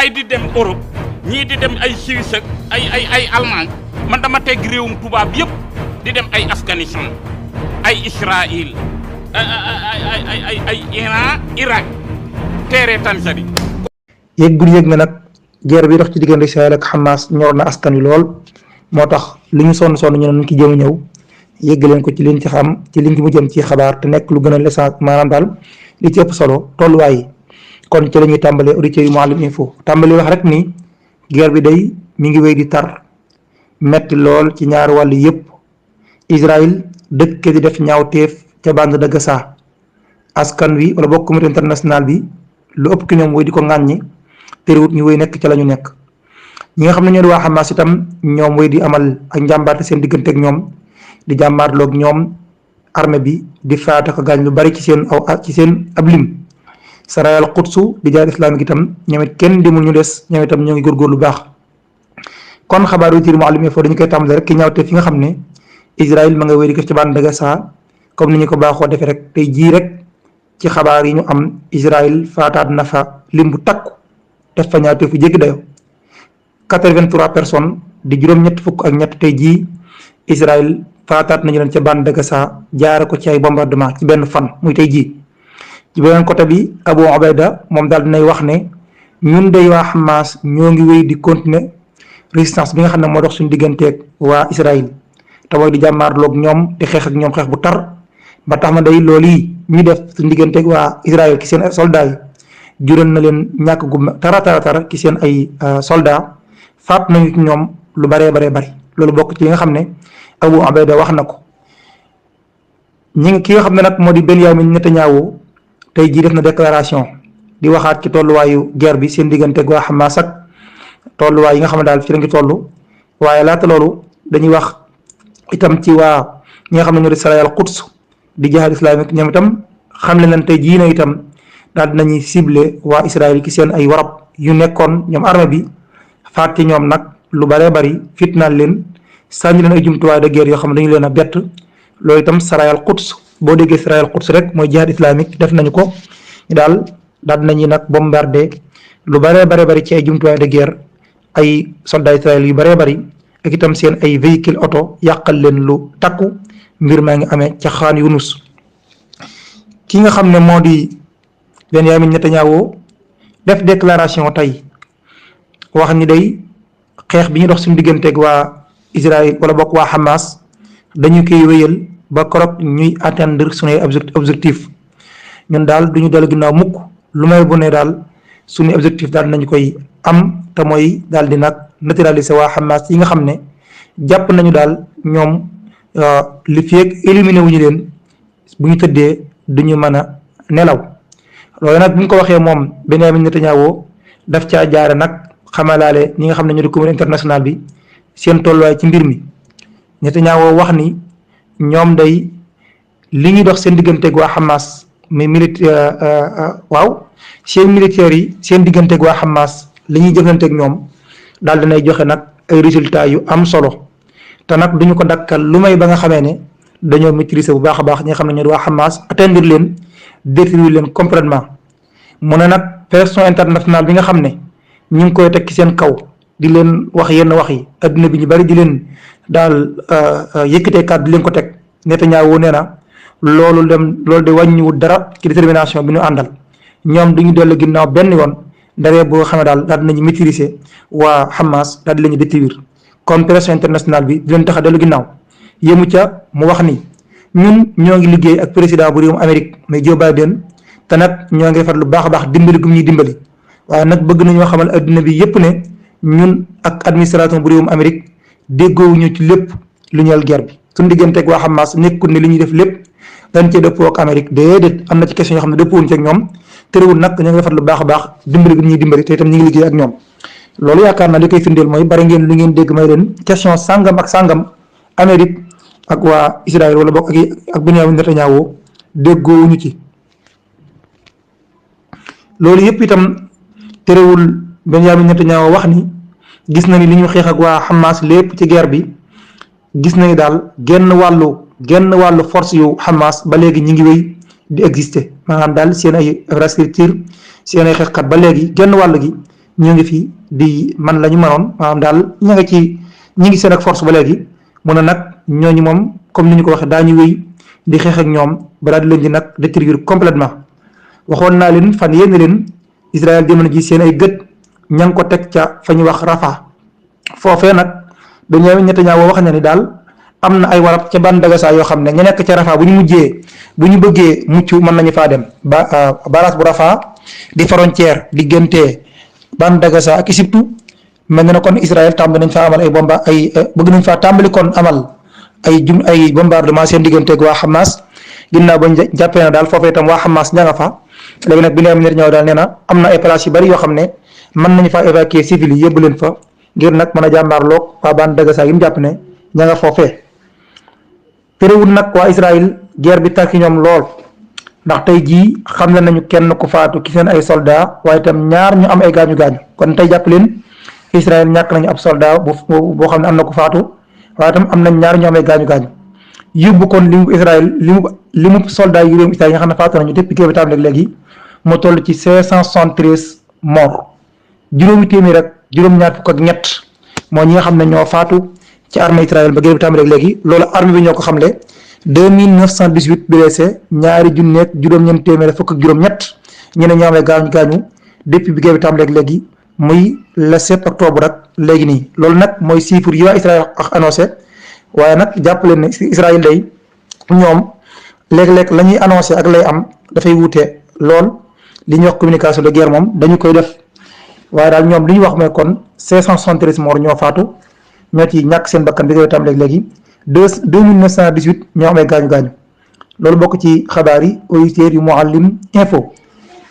yi di dem Europe ñii di dem ay Suisse ak ay Allemagne man dama teg réewum tubaab yëpp di dem ay Afghanistan ay Israël ay Iran Irak teere Tanzanie. yëg gu yëg na nag guerre bi dox ci diggante Israël ak Hamas ñor na askan wi lool moo tax li ñu sonn ñu ne ñu ki jéem a ñëw yëgg leen ko ci liñ ci xam ci liñ ci mu jëm ci xabaar te nekk lu gën a l'essence maanaam daal li ci ëpp solo tolluwaay yi kon ci la ñuy tàmbalee auditeurs yu Mouhalim Info tàmbali wax rek ni guerre bi day mi ngi wéy di tar metti lool ci ñaari wàll yépp. Israël dëkk di def ñaawteef ca bande de Gaza askan wi wala bokk communauté international bi lu ëpp ki ñoom woy di ko ŋàññi terewut ñu woy nekk ca la ñu nekk ñi nga xam ne ñoo di waa Hamas itam ñoom woy di amal ak njàmbaarte seen diggante ak ñoom di jàmbaarloog ñoom armée bi di faat ak gaañ lu bari ci seen ab lim. Saraya al Quds di jaar islamique itam ñoom it kenn demul ñu des ñoom itam ñoo ngi góorgóor lu baax kon xabaaru tiir Mouhalim Info dañu koy tàmbale rek ki ñaawte fi nga xam ne Israël ma nga wéy di def ci bande de Gaza comme ni ñu ko baaxoo defee rek tey jii rek ci xabaar yi ñu am Israël faataat na fa lim bu takku def fa ñaawte fu jéggi dayo 83 personnes di juróom-ñett fukk ak ñett tey jii Israël faataat nañu leen ca bande de Gaza jaare ko ci ay bombardement ci benn fan muy tey jii. ci beneen côté bi Abu Ubayda moom daal dinay wax ne ñun day waa Hamas ñoo ngi wéy di continuer résistance bi nga xam ne moo dox suñu digganteeg waa Israël te mooy di jàmmaarloog ñoom di xeex ak ñoom xeex bu tar ba tax na day loolu yi ñu def suñu digganteeg waa Israël ki seen soldats yi jural na leen ñàkk gu tara ki seen ay soldats faat nañu ci ñoom lu baree bari loolu bokk ci li nga xam ne Abu Ubayda wax na ko ki nga xam ne nag moo di Benyamin Netanyahu tey jii def na déclaration di waxaat ci tolluwaayu guerre bi seen digganteeg waa Hamas ak tolluwaay yi nga xam ne daal fi la ngi toll waaye laata loolu dañuy wax itam ci waa ñi nga xam ne ñoo di Saraya al Quds di jihaad islamique ñoom itam xam le leen tey jii na itam daal dinañuy ciblé waa Israël ki seen ay warab yu nekkoon ñoom armée bi faat ci ñoom nag lu baree bari fitnaal leen sànni leen ay jumtuwaay de guerre yoo xam ne dañu leen a bett loolu itam Saraya al Quds boo déggee Saraya al Quds rek mooy jihaad islamique def nañu ko ñu daal dinañuy nag bombardé lu baree bari ci ay jumtuwaay de guerre ay soldats Israël yu baree bari ak itam seen ay véhicule auto yàqal leen lu takku mbir maa ngi amee ca Khan Yunus ki nga xam ne moo di Benyamin Netanyahu def déclaration tey wax ni day xeex bi ñu dox suñu digganteeg waa Israël wala bokk waa Hamas dañu koy wéyal ba korog ñuy atteindre suñuy objectif ñun daal duñu dellu ginnaaw mukk lu may bu ne daal suñuy objectif daal nañu koy am te mooy daal di nag neutraliser waa Hamas yi nga xam ne jàpp nañu daal ñoom li fi ak éliminé wuñu leen bu ñu tëddee duñu mën a nelaw loolu nag bu ñu ko waxee moom Benyamin Netanyahu daf caa jaare nag xamalaale ñi nga xam ne ñoo di communauté internationale bi seen tolluwaay ci mbir mi Netanyahu wax ni ñoom day li ñuy dox seen digganteeg waa Hamas mais seen militaires yi seen digganteeg waa Hamas li ñuy jëflanteeg ñoom daal dinay joxe nag ay résultats yu am solo te nag duñu ko dakkal lu may ba nga xamee ne dañoo maîtriser bu baax a baax ñi nga xam ne ñoo di waa Hamas atteindre leen détruire leen complètement mu ne nag pression internationale bi nga xam ne ñu ngi koy teg ci seen kaw di leen wax yenn wax yi adduna bi ñu bari di leen daal yëkkatee kàddu di leen ko teg Netanyahu nee na loolu de wàññiwul dara ci détermination bi ñu àndal ñoom duñu dellu ginnaaw benn yoon daree boo xam ne daal dinañu maîtriser waa Hamas daal di leen détruire kon pression internationale bi di leen tax a dellu ginnaaw yéemu ca mu wax ni ñun ñoo ngi liggéey ak président bu réewum Amérique mais Joe Biden te nag ñoo ngi defar lu baax a baax dimbali gum ñuy dimbali waaye nag bëgg nañoo xamal adduna bi yépp ne ñun ak administration bu réewum Amérique déggoowuñu ci lépp lu ñeel guerre bi suñu digganteeg waa Hamas nekkul ne li ñuy def lépp dañ cee dëppoo ak Amérique déedéet am na ci question yoo xam ne dëppoowuñ ci ak ñoom terewul nag ñoo ngi defar lu baax a baax dimbali gum ñuy dimbali te itam ñu ngi liggéey ak ñoom loolu yaakaar naa li koy firndeel mooy bari ngeen lu ngeen dégg may leen question sangam ak sangam Amérique ak waa Israël wala bokk ak Benyamin Netanyahu déggoowuñu ci loolu yëpp itam terewul Benyamin Netanyahu wax ni gis na ni li ñu xeex ak waa Hamas lépp ci guerre bi gis nañu daal genn wàllu force yu Hamas ba léegi ñi ngi wéy di exister maanaam daal seen ay infrastructure seen ay xeexkat ba léegi genn wàll gi ñu ngi fi di man la ñu mënoon maanaam daal ñi ngi seen ak force ba léegi mu ne nag ñooñu moom comme ni ñu ko waxee daañu wéy di xeex ak ñoom balaa di leen di nag détruire complètement waxoon naa leen fan yéen leen Israël jamono ji seen ay gët ña ngi ko teg ca fa ñu wax Rafa foofee nag Benyamin Netanyahu wax na ni daal am na ay warab ca bande de Gaza yoo xam ne ñu nekk ca Rafa bu ñu bëggee mucc mën nañu faa dem barrage bu Rafa di frontière diggante bande de Gaza ak Égypte mel na kon Israël tàmbali nañ faa amal bëgg nañ faa tàmbali kon amal ay bombardement seen digganteeg waa Hamas ginnaaw bañ jàppee na daal foofee itam waa Hamas ña nga fa léegi nag Benyamin Netanyahu daal nee na am na ay places yu bari yoo xam ne mën nañu faa évacuer civil yi yóbbu leen fa ngir nag mën a jàmbaarloog waa bande de Gaza yi mu jàpp ne ña nga foofee terewul nag waa Israël guerre bi tar ci ñoom lool ndax tey jii xam nañu kenn ku faatu ki seen ay soldat waaye itam ñaar ñu am ay gaañu gaañu kon tey jàpp leen Israël ñàkk nañu ab soldat boo xam ne am na ku faatu waaye itam am nañ ñaar ñu am ay gaañu gaañu yóbbu kon limu soldat yu réewum Israël yi nga xam ne faatu nañu depuis bi tàmbali léegi mu toll ci 573 morts juróomi téeméer ak juróom-ñaar fukk ak ñett moo ñi nga xam ne ñoo faatu ci armée Israël ba guerre bi tàmbali léegi loolu armée bi ñoo ko xamle 2918 blessés ñaari junneeg juróom-ñeent téeméer fukk ak juróom-ñett ñeneen ñoo amee gaañu gaañu depuis bi guerre bi tàmbali léegi muy le 7 octobre ak léegi nii loolu nag mooy chiffre yi waa Israël ak annoncé waaye nag jàpp leen ne Israël day ñoom léeg-léeg la ñuy annoncé ak lay am dafay wuute lool li ñuy wax communication de guerre moom dañu koy def waaye daal ñoom li ñu wax mooy kon 573 morts ñoo faatu ñoo ci ñàkk seen bakkan bi tam léegi 2918 ñoo amee gaañu gaañu loolu bokk ci xabaar yi auditeurs yu Mouhalim info.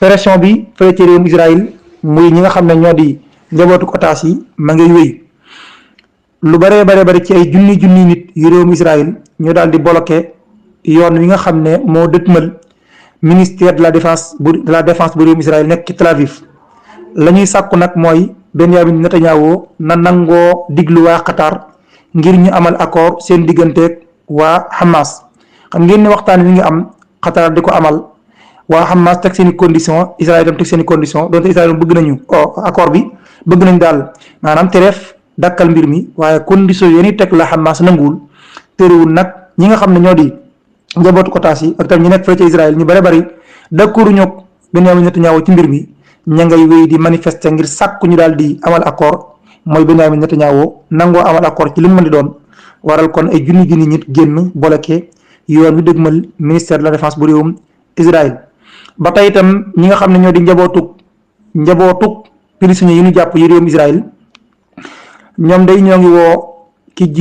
pression bi fële ci réewum Israël muy ñi nga xam ne ñoo di njabootu otages yi ma ngay wéy lu bare ci ay junni nit yu réewum Israël ñu daal di bloqué yoon wi nga xam ne moo dëtmal ministère de la défense bu réewum Israël nekk ci Tel Aviv la ñuy sàkku nag mooy Benyamin Netanyahu na nangoo diglu waa Qatar ngir ñu amal accord seen digganteeg waa Hamas xam ngeen ne waxtaan wi nga am Qatar di ko amal waa Hamas teg seen i condition Israël itam teg seen i condition donte Israël bëgg nañu accord bi bëgg nañ daal maanaam tereef dakkal mbir mi waaye condition yéen teg la Hamas nanguwul terewul nag ñi nga xam ne ñoo di njabootu otages yi ak tam ñu nekk fële ci Israël ñu bari d'accord ñoo Benyamin Netanyahu ci mbir mi ña ngay wéy di manifester ngir sàkku ñu daal di amal accord mooy Benyamin Netanyahu nangoo amal accord ci li mu mën di doon waral kon ay junni nit génn bloqué yoon wi dëgmal ministère de la défense bu réewum Israël. ba tey itam ñi nga xam ne ñoo di njabootuk prisonniers yi ñu jàpp yi réewum Israël ñoom day ñoo ngi woo ki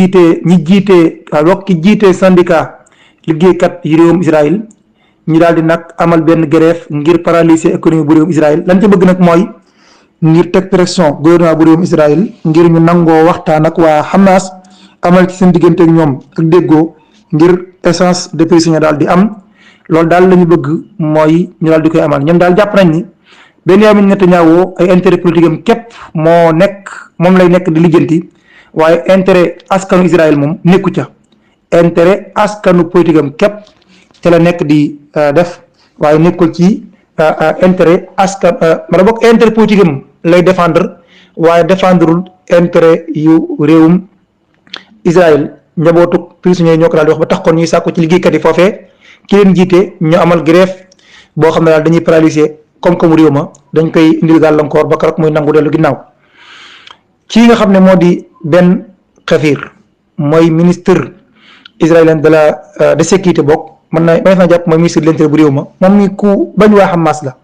jiite syndicat liggéeykat yi réewum Israël ñu daal di nag amal benn grève ngir paralyser économie bu réewum Israël lañ ca bëgg nag mooy ngir teg pression gouvernement bu réewum Israël ngir ñu nangoo waxtaan ak waa Hamas amal ci seen diggante ak ñoom ak déggoo ngir échange de prisonniers daal di am loolu daal la ñu bëgg mooy ñu daal di koy amal ñoom daal jàpp nañ ni Benyamin Netanyahu ay intérêt politique am képp moom lay nekk di lijjanti waaye intérêt askanu Israël moom nekku ca intérêt askanu politique am képp ca la nekk di def waaye nekkul ci intérêt askan mara bokk intérêt politique am lay défendre waaye défendrul intérêt yu réewum Israël njabootu prisonniers ñoo ko daal di wax ba tax kon ñuy sàkku ci liggéeykat yi foofee ki leen jiite ñu amal grève boo xam ne daal dañuy paralyser koom-koomu réew ma dañ koy indil gàllankoor ba keroog muy nangu dellu ginnaaw kii nga xam ne moo di Ben Gvir mooy ministre israélien de sécurité bokk mën na jàpp mooy ministre de l'intérieur bu réew ma moom mi ku bañ waa Hamas la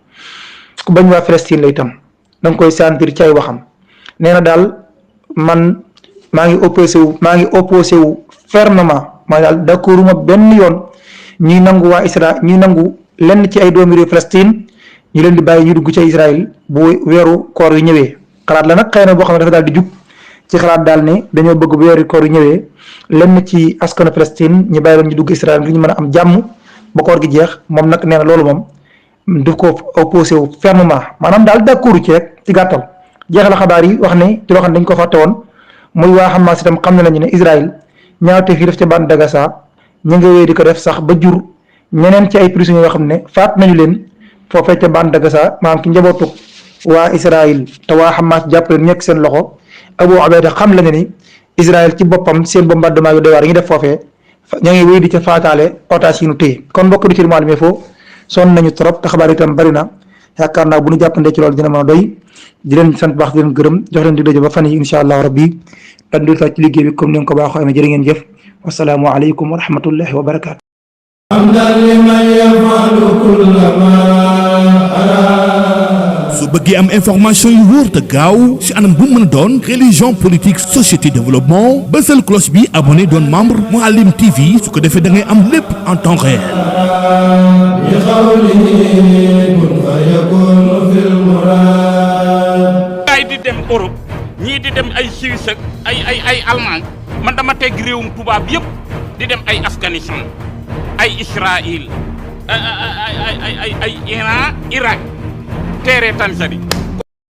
ku bañ waa Palestine la itam da nga koy sentir ci ay waxam nee na daal man maa ngi opposé wu fermement maa daal d'accorduma benn yoon ñuy nangu waa Israël ñuy nangu lenn ci ay doomi réew Palestine ñu leen di bàyyi ñu dugg ci Israël bu weeru koor yu ñëwee xalaat la nag xëy na boo xam ne dafa daal di jug ci xalaat daal ne dañoo bëgg bu weeru koor yu ñëwee lenn ci askanu Palestine ñu bàyyi leen ñu dugg Israël ngir ñu mën a am jàmm ba koor gi jeex moom nag nee na loolu moom daf ko opposé wu fermement maanaam daal d'accord ci rek ci gàttal jeexal xabaar yi wax ne ci loo xam ne dañ ko fàtte woon muy waa Hamas itam xam ne nañu ne Israël ñaawte fii def ca bande de Gaza ñu ngi wéy di ko def sax ba jur ñeneen ci ay prisonniers yoo xam ne faat nañu leen foofee ca bande de Gaza maanaam ci njabootu waa Israël te waa Hamas jàpp leen nekk seen loxo Abu Ubayda xam la ne ni Israël ci boppam seen bombardement yu doy waar yi ñu def foofee ña ngi wéy di ca faataale otage yi ñu téye kon mbokk di ci maalume foofu sonn nañu trop te xabaar itam bari na yaakaar naa bu ñu jàppandee ci loolu dina mën a doy di leen sant baax di leen gërëm jox leen di daje ba fan yi incha allah rabbi dan dul ci liggéey bi comme ni nga ko baaxoo amee jërë ngeen jëf wasalaamu aleykum wa rahmatullahi wa barakaatu. su bëggee am information yu wóor te gaaw ci anam bu mën a doon religion politique société développement bësal cloche bi abonné doon membre Mouhalim TV su ko defee da ngay am lépp en temps réel. ay di dem Europe ñii di dem ay Suisse ak ay Allemagne man dama teg réewum tubaab yëpp di dem ay Afghanistan ay Israël ay Iran Irak teere Tanzanie